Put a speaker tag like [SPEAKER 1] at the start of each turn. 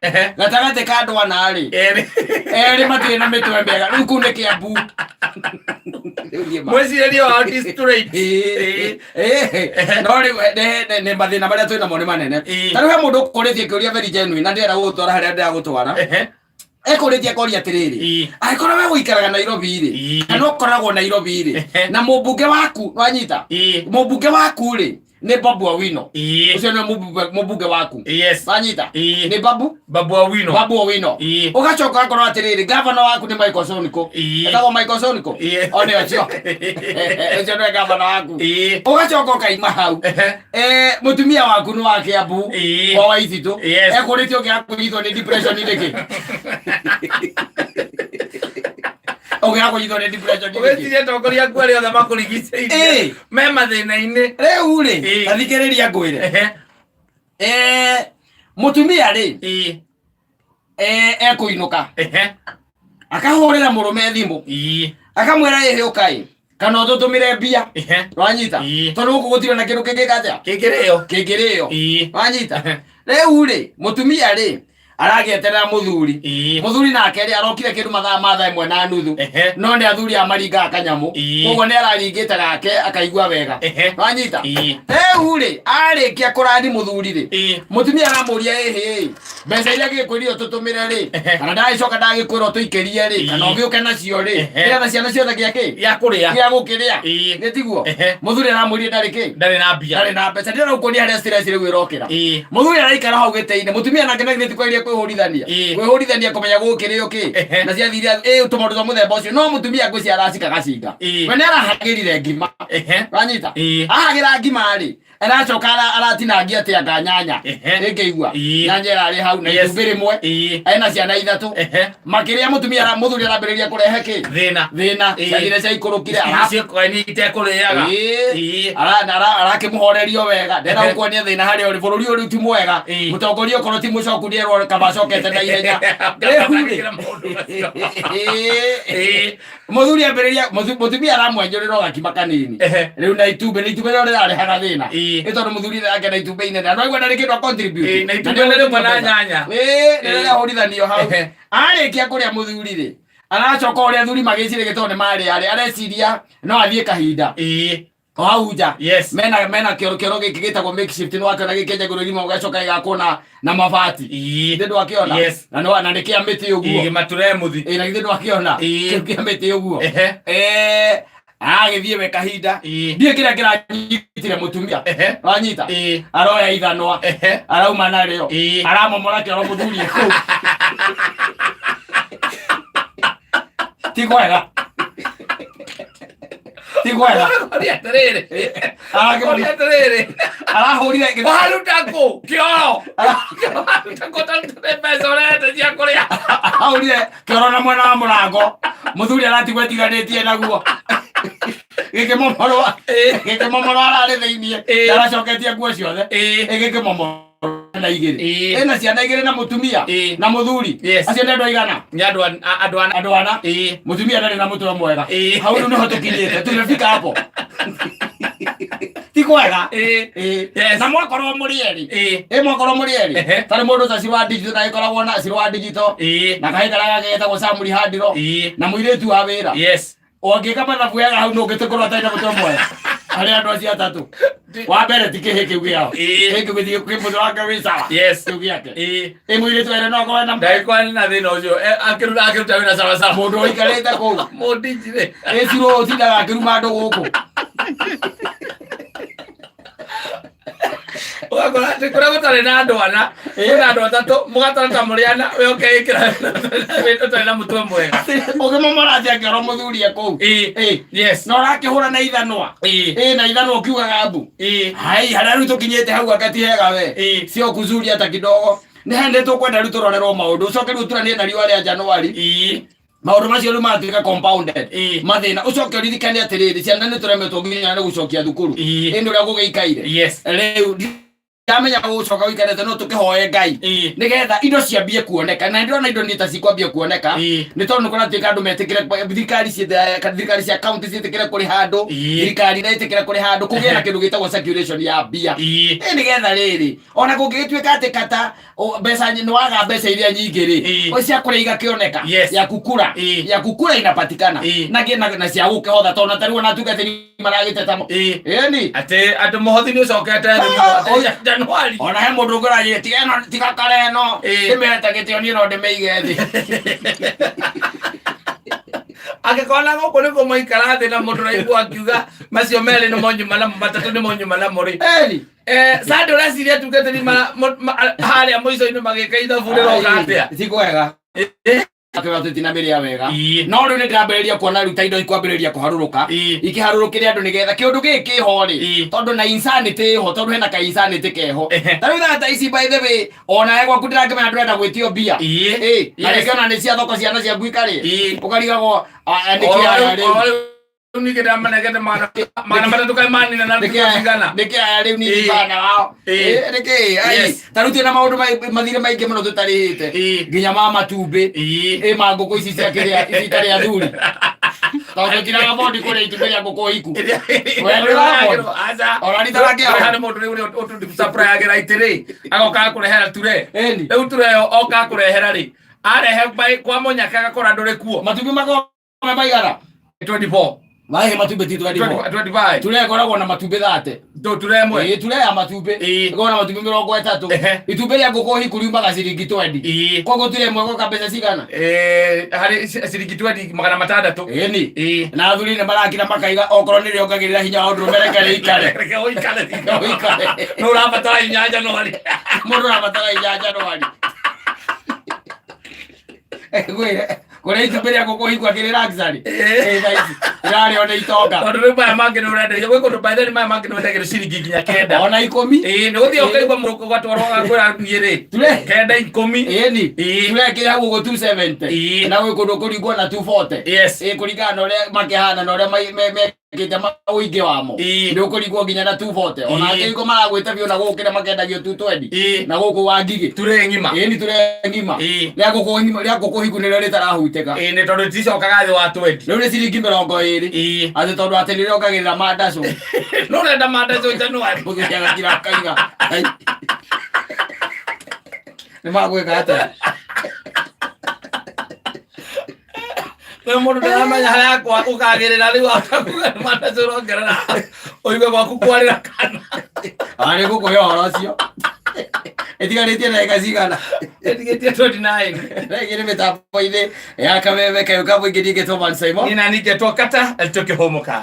[SPEAKER 1] Gatagatĩ ka andũ ana rĩ,
[SPEAKER 2] Erĩ.
[SPEAKER 1] erĩ matirĩ na mĩtwe mĩega. Rĩu kũu nĩ Kĩambu. Rĩu niĩ ma-
[SPEAKER 2] Mwĩcirĩrie wao ti straight.
[SPEAKER 1] Ĩĩ, ĩĩ. No rĩu nĩ mathĩna marĩa twĩ namo nĩ manene. Ta rĩu he mũndũ ũkũrĩtie kĩũria very genuine na ndĩrenda gũgũtwara harĩa ndĩrenda gũtwara. Ekũrĩtie akoria atĩrĩrĩ, angĩkorwo we ũikaraga Nairobi rĩ, kana ũkoragwo Nairobi rĩ, na mũmbunge waku wanyita, mũmbunge waku rĩ nĩ Babu Owino, ũcio nĩwe mũmbunge waku. Wanyita? Nĩ Babu
[SPEAKER 2] Babu Owino.
[SPEAKER 1] Babu Owino. Ũgacoka ũgakorwo atĩrĩrĩ, gavana waku nĩ Michael Sonko. Etagwo Michael Sonko. O nĩ ũcio, ũcio nĩwe gavana waku. Ũgacoka ũkaima hau. Mũtumia waku nĩ wa Kĩambu, wa Waithitũ. Ekũrĩtie ũngĩaga kũnyitwo nĩ depression nĩkĩ? Ũngĩaga kũnyitwo nĩ depression nĩkĩ?
[SPEAKER 2] Ũgĩciria atongoria aku arĩa othe makũrigicĩirie me mathĩna-inĩ.
[SPEAKER 1] Rĩu rĩ, ta thikĩrĩria ngwĩre. Mũtumia rĩ, ekũinũka, akahũrĩra mũrũme thimũ, akamwĩra, ĩhĩ, ũkai kana ũtũtũmĩre mbia. Wanyita? Tondũ gũkũ gũtirĩ na kĩndũ kĩngĩka atĩa?
[SPEAKER 2] Kĩngĩrĩo.
[SPEAKER 1] Kĩngĩrĩo. Wanyita? Rĩu rĩ, mũtumia rĩ aragĩeterera mũthuri. Mũthuri nake rĩ arokire kĩndũ mathaa ma 1:30. No nĩ athuri a maringaga kanyamũ. Koguo nĩ araringĩte gake akaigua wega. Wanyita? Rĩu rĩ, arĩkia kũrani mũthuri rĩ, mũtumia aramũria, ĩhĩ, mbeca iria gĩkwĩrire ũtũtũmĩre rĩ, kana ndagĩcoka ndagĩkwĩra ũtũikĩrie rĩ, kana ũgĩũke nacio rĩ, nĩgetha ciana ciothe gĩa kĩ?
[SPEAKER 2] Gĩa kũrĩa.
[SPEAKER 1] Gĩa gũkĩrĩa. Nĩ tiguo? Mũthuri aramwĩrire ndarĩ kĩ?
[SPEAKER 2] Ndarĩ na mbia.
[SPEAKER 1] Ndarĩ na mbeca. Ndĩrona gũkuonia harĩa stress rĩu ĩrokĩra. Mũthuri araikara hau gĩtĩ-inĩ, mũtumia nake na githĩ ti kwaria kwĩhũrithania? Kwĩhũrithania kũmenya gũkĩrĩo kĩ? Na ciathire ĩ tũmaũndũ twa mũthemba ũcio, no mũtumia ngwĩciria aracika gacinga. We nĩ arahagĩrire ngima. Wanyita? Ahagĩra ngima rĩ, aracoka aratinangia atĩ anga nyanya. Ĩngĩigua nyanya ĩrarĩ hau na itumbĩ rĩmwe. Ena ciana ithatũ. Makĩrĩa mũtumia mũthuri arambĩrĩria kũrehe kĩ?
[SPEAKER 2] Thĩna.
[SPEAKER 1] Thĩna. Ciathire ciaikũrũkire.
[SPEAKER 2] Ciĩkoini itekũrĩaga.
[SPEAKER 1] Arakĩmũhorerio wega, ndĩrenda gũkuonia thĩna harĩa ũrĩ. Bũrũri ũyũ rĩu ti mwega. Mũtongoria okorwo ti mũcoku nĩerwo kaba acokete na ihenya. Rĩu rĩ,
[SPEAKER 2] Akĩra maũndũ macio.
[SPEAKER 1] Mũthuri ambĩrĩria, mũtumia aramwenjũrĩra o gakima kanini. Rĩu na itumbĩ, na itumbĩ rĩo rĩrarehaga thĩna. Nĩ tondũ mũthuri nake na itumbĩ inene andũ aigua ndarĩ kĩndũ a contribute.
[SPEAKER 2] Ĩĩ, na itumbĩ
[SPEAKER 1] Na
[SPEAKER 2] rĩmwe na nyanya.
[SPEAKER 1] Nĩ rĩahũrithanio hau. Arĩkia kũrĩa mũthuri rĩ, aracoka ũrĩa athuri magĩciragia tondũ nĩ marĩa rĩ, areciria no athiĩ kahinda o hau nja. Mena kĩoro, kĩoro gĩkĩ gĩtagwo makeshift, nĩ wakĩona gĩkĩenjagĩrwo irima ũgacoka gĩgakwo na mabati? Githĩ ndwakĩona?
[SPEAKER 2] Yes.
[SPEAKER 1] Na nĩ kĩa mĩtĩ ũguo.
[SPEAKER 2] Gĩmature mũthi.
[SPEAKER 1] Ĩĩ, na githĩ ndwakĩona? Kĩu kĩa mĩtĩ ũguo. Agĩthiĩ we kahinda. Ndiĩ kĩrĩa kĩranyitire mũtumia. Wanyita? Aroya ithanwa. Arauma narĩo. Aramomora kĩoro mũthuri kũu. Ti kwega, ti kwega.
[SPEAKER 2] Ũria atĩrĩrĩ. Ũria atĩrĩrĩ.
[SPEAKER 1] Arahũrire
[SPEAKER 2] Waruta kũ? Kĩoro. Waruta kũ tondũ mbeca ũrehete cia kũrĩa?
[SPEAKER 1] Ahũrire kĩoro na mwena wa mũrango, mũthuri aratigwo etiganĩtie naguo, gĩkĩmomorwo. Gĩkĩmomorwo ararĩ thĩiniĩ. Ndaracoketie nguo ciothe. Gĩkĩmomorwo na igĩrĩ. Ĩna ciana igĩrĩ na mũtumia na mũthuri. Acio nĩ andũ aigana?
[SPEAKER 2] Nĩ andũ ana.
[SPEAKER 1] Andũ ana. Mũtumia ndarĩ na mũtwe mwega. Hau rĩu nĩho tũkinyĩte, tumefika hapo. Ti kwega. Na mwakorwo mũrĩ erĩ, ĩ mwakorwo mũrĩ erĩ, tarĩ mũndũ ta Cirwa Digital na ĩkoragwo na Cirwa Digital na kahĩ karĩa getagwo Samuri Handiro na mũirĩtu wa wĩra. Ũngĩka mathabu wega hau, ndũngĩtĩkũrwo atarĩ na mũtwe mwega harĩ andũ acio atatũ. Wa mbere ti kĩhĩ kĩu gĩao. Kĩhĩ kĩu gĩthiĩ kĩ mũtwe wake wĩ sawa. Kĩu gĩake. Ĩ mũirĩtu ere no akorwo ena
[SPEAKER 2] Ndagĩkorwo nĩ na thĩna ũcio. Akĩruta wĩra sawa sawa.
[SPEAKER 1] Mũndũ ũikarĩte kũu.
[SPEAKER 2] Mũndinjirĩ.
[SPEAKER 1] Ĩ Cirũ ũtindaga akĩruma andũ gũkũ.
[SPEAKER 2] Ũgakora atĩ kũrĩa gũtarĩ na andũ ana, kwĩna andũ atatũ, mũgatara ta mũrĩ ana, we ũkeĩkĩra ũtarĩ na mũtwe mwega.
[SPEAKER 1] Ũkĩmomora atĩa kĩoro mũthuri e kũu? Na ũrakĩhũra na ithanwa. Ĩ na ithanwa ũkiugaga mbu. Hai harĩa rĩu tũkinyĩte hau anga ti hega we? Sio kuzuri hata kidogo. Nĩ hĩndĩ tũkwenda rĩu tũrorerwo maũndũ, ũcoke rĩu ũturanie na riũa rĩa Januari. Maũndũ macio rĩu maratuĩka compounded. Mathĩna. Ũcoke ũririkane atĩrĩrĩ, ciana nĩ tũremetwo nginya nĩ gũcokia thukuru. Ĩndĩ ũrĩa gũgĩikaire rĩu. Ndiramenya gũcoka gũikarĩte no tũkĩhoe Ngai nĩgetha indo ciambie kuoneka, na ndĩrona indo nĩ ta cikwambia kuoneka, nĩ tondũ nĩ kũratuĩka andũ metĩkĩre, thirikari thirikari cia county ciĩtĩkĩre kũrĩha andũ, thirikari ĩretĩkĩra kũrĩha andũ, kũgĩe na kĩndũ gĩtagwo circulation ya mbia. Nĩgetha rĩrĩ ona kũngĩgĩtuĩka atĩ kata mbeca nĩ waga mbeca iria nyingĩ rĩ, cia kũrĩa igakĩoneka. Ya kukura, ya kukura inapatikana na cia gũkĩhotha, tondũ na tarĩu ona atungatĩri maragĩteta ĩni.
[SPEAKER 2] Atĩ andũ mũhothi nĩ ũcokete thĩ mũno, atĩ Januari.
[SPEAKER 1] Ona he mũndũ ũngĩ ũranjĩra, tiga ĩno, tiga kare ĩno, ndĩmete gĩtĩo niĩ no ndĩmĩige thĩ.
[SPEAKER 2] Angĩkorwo na gũkũ nĩkuo maikara thĩ na mũndũ ũraigua akiuga macio merĩ nĩmo nyuma namo, matatũ nĩmo nyuma namo rĩ. Sande ũreciria tungatĩri harĩa mũico-inĩ magĩka ithabu rĩroka atĩa?
[SPEAKER 1] Ti kwega. Akĩona tũtinamĩrĩa wega. No rĩu nĩ ndĩrambĩrĩria kuona rĩu ta indo ikwambĩrĩria kũharũrũka, ikĩharũrũkĩre andũ nĩgetha kĩũndũ gĩkĩ kĩho rĩ, tondũ na insanity ĩho, tondũ hena ka insanity keho. Ta rĩu thaa ta ici, by the way, onawe gwaku ndĩrakĩmenya ndũrenda gwĩtio mbia. Na rĩngĩ ona nĩ cia thoko ciana ciaku ikarĩa, ũkarigagwo nĩkĩ aya rĩu.
[SPEAKER 2] Rĩu ningĩ ndamanengete 300 kaĩ manina na
[SPEAKER 1] Nĩkĩ
[SPEAKER 2] cigana?
[SPEAKER 1] Nĩkĩ aya rĩu ningĩ bana wao? Nĩkĩ? Ai, ta rĩu twĩna maũndũ mathirĩ maingĩ mũno tũtarĩhĩte, nginya ma matumbĩ, ma ngũkũ ici cia kĩrĩa ici itarĩ athuri, tondũ tũtiraga bondi kũrĩa itumbĩ rĩa ngũkũ hiku. We ndũrabona? Ona rita rangĩaho.
[SPEAKER 2] Harĩ mũndũ rĩu ũrĩa ũtũsupplyagĩra itĩrĩ agoka akũrehera ture. Rĩu ture ĩyo oka akũrehera rĩ, arehe kwa mũnyaka agakora ndũrĩ kuo.
[SPEAKER 1] Matumbĩ makoragwo me maigana?
[SPEAKER 2] 24.
[SPEAKER 1] Mahe matumbĩ ti 24.
[SPEAKER 2] 25.
[SPEAKER 1] Ture ĩkoragwo na matumbĩ 30.
[SPEAKER 2] Ture ĩmwe.
[SPEAKER 1] Ture ya matumbĩ ĩkoragwo na matumbĩ 30. Itumbĩ rĩa ngũkũ hiku riumaga ciringi 20. Koguo ture ĩmwe ĩgoka mbeca cigana?
[SPEAKER 2] Harĩ ciringi 20, 600.
[SPEAKER 1] Ĩni. Na athuri nĩ marakira makaiga okorwo nĩ rĩongagĩrĩra hinya wa ũndũrũme, reke rĩikare.
[SPEAKER 2] Reke ũikare.
[SPEAKER 1] Reke ũikare.
[SPEAKER 2] Nĩ ũrabatara hinya Januari.
[SPEAKER 1] Mũndũ ũrabatara hinya Januari. Ngwĩre kũrĩa itumbĩ rĩa ngũkũ hiku akĩrĩ luxury. Thaa ici ĩrarĩo nĩ itonga.
[SPEAKER 2] Tondũ rĩu maya mangĩ nĩ ũrenderio gwĩ kũndũ, by the way, maya mangĩ nĩ wendagĩrio ciringi nginya 9.
[SPEAKER 1] Ona 10.
[SPEAKER 2] Nĩ gũthiĩ ũkaigua mũrũkũ ũgatwarwo ũgakwĩra niĩ rĩ
[SPEAKER 1] Ture.
[SPEAKER 2] 9, 10.
[SPEAKER 1] Ĩni. Ture kĩrĩa hau ũguo 270. Na gwĩ kũndũ kũringwo na 240. Kũringana na ũrĩa makĩhana na ũrĩa mekĩte ũingĩ wamo. Nĩ ũkũringwo nginya na 240. Ona angĩringwo maragwĩte biũ na gũkũ kĩrĩa makendagio 220. Na gũkũ wa ngigĩ.
[SPEAKER 2] Ture ng'ima.
[SPEAKER 1] Ĩni, ture ng'ima. Rĩa ngũkũ ng'ima, rĩa ngũkũ hiku nĩrĩo rĩtarahutĩka.
[SPEAKER 2] Nĩ tondũ rĩticokaga thĩ wa 20.
[SPEAKER 1] Rĩu nĩ ciringi 20. Atĩ tondũ atĩ nĩrĩongagĩrĩra mandacũ.
[SPEAKER 2] Nĩ ũrenda mandacũ Januari.
[SPEAKER 1] Mũthuri agakira akaiga. Ai. Nĩ magwĩka atĩa?
[SPEAKER 2] Rĩu mũndũ ndaramenya harĩa akwa ũkagĩrĩra rĩu atakuga nĩ mandacũ ũrongerera ũigue gwaku kwarĩra kana.
[SPEAKER 1] Arĩ gũkũhe ũhoro ũcio. Ĩtigarĩtie ndagĩka cigana?
[SPEAKER 2] Ĩtigĩtie 29.
[SPEAKER 1] Rĩngĩ nĩ mĩtambo-inĩ ya kameme kayũ ka mũingĩ, niĩ ngetwo Man Simon.
[SPEAKER 2] Niĩ na ningĩ twakata tũkĩhũmũka.